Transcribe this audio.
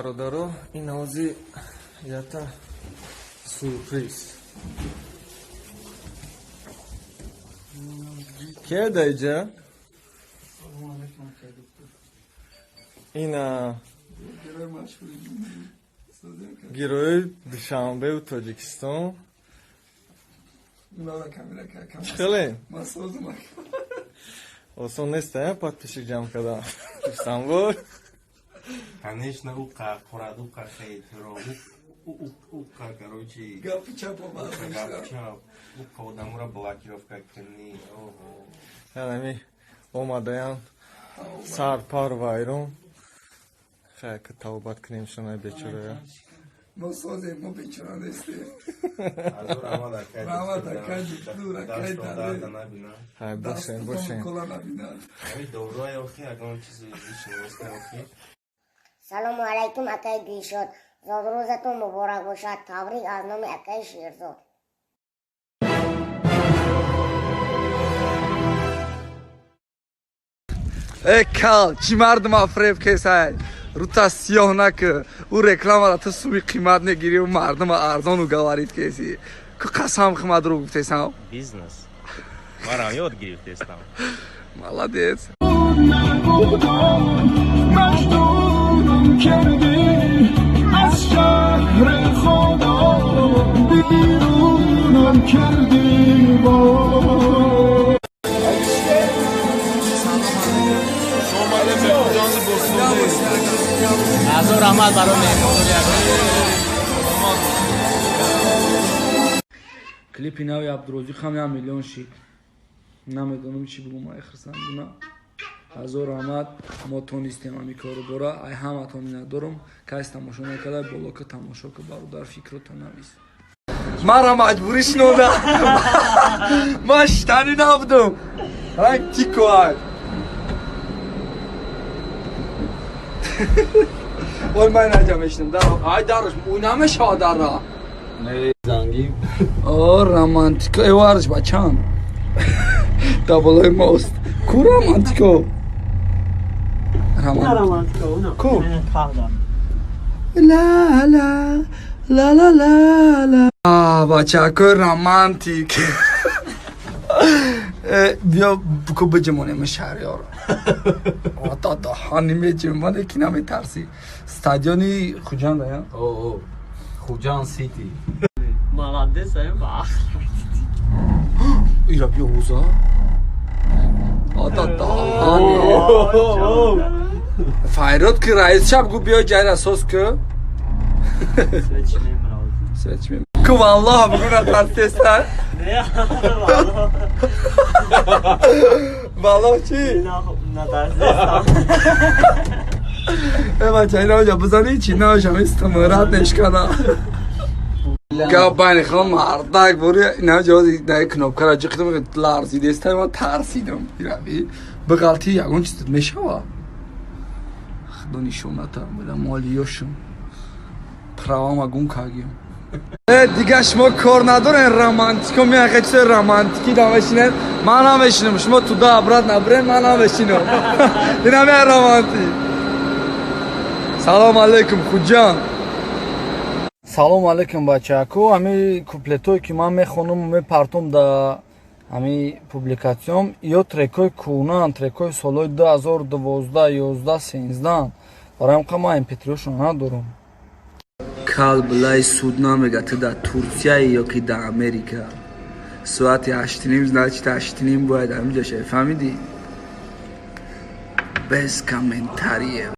Бародаро, ин ҳози ята сюрприз. Ке даиҷа? Ина герои Душанбеу Тоҷикистон. Чӣ хеле? Осон нест, подписчик ҷамъ кардан. Рустамбой. Конечно, уқа қурад, уқа хейтро, уқа, короче, гапи чап, гапи чап, уқа одамура блокировка кунӣ. Оҳо. Янами омадаям сарпар вайрон. Хай, ки тавбат кунем шунай бечорая. Мо созем, мо бечора нестем. Азор раҳмат, акай. Раҳмат, акай доктор, акай Дастон набина. Хай, бошен, бошен. Кола набина. Ҳами дорои охи ягон чизи ҳеч нест охи. Салому алайкум, акаи Дилшод. Зодрӯзатон муборак бошад. Табрик аз номи акаи Шерзод. Э кал, чӣ мардума фреб кесай? Рута сиёҳ накӣ. Ӯ рекламара ту суми қимат мегирӣ, ӯ мардума арзону говорит кеси. Ку қасам қимат рӯ гуфтесам. Бизнес. Марам ёд гирифтестам. Молодец. مجنونم کردی از شهر خدا بیرونم کردی با Ҳазор раҳмат барои меҳмондорӣ. Клипи нави Абдурозиқ ҳам 1 миллион шид. Намедонам чӣ бугум, ай хирсандуна. Ҳазор раҳмат, мо тонистем ҳами кору бора. Ай ҳаматон миннатдорум. Кас тамошо накарда, болока тамошо ку, бародар, фикрото навис. Мара маҷбурӣ шинонда. Ман шитанӣ набудам. Ранг тико ай. Ой, ман наҷа мешинам. Дар ай дарш ӯ намешава дарра. Не занги. О, романтико, э варш бачам. Да болои мост. Ку романтико? Романтико. Ку? Ла ла ла ла ла ла. А, бачако романтик. Э, биё ку биҷимонем шаҳриёро. Ата даҳани меҷимоне ки наметарсӣ. Стадиони Хуҷанд ая? О, Хуҷанд Сити. Молодец, ай ба. Ира биё ҳуза. Ата даҳани. Файрод ки раис шаб гу биё ҷайра соз ку. Свеч мем. Ку валлоҳ бугу натарсеса. Не, валлоҳ. Валлоҳ чӣ? Натарсесам. Э бача, ина оҷа бизани чӣ наошам истимрат нешкана. Гап байни хом мардак бури ина ҷози на кнопкара ҷиқидам ларзидеста, ман тарсидам. Ирави биғалти ягон чиз мешава. Худо нишоната буда молиёшум. Правама гум кардем. Э дига шумо кор надорен романтико меяхе чизе романтики дамешинен. Ман намешинам, шумо туда обратно бирен, ман намешинам. Ина мея романтик. Салом алейкум, Хуҷанд. Салом алейкум, бачаку. Ҳами куплетое ки ман мехонам, мепартом да ҳами публикатсиям, ё трекҳои кӯҳнаанд, трекҳои солҳои 2012, 11, 13. Барои ҳамқа ман mp3-шон надорам. Кал билай суд намега ту дар Турсияи ё ки дар Америка. Соати 8:30, значит 8:30 бояд ҳамиҷа шавӣ, фаҳмидӣ? Без комментария.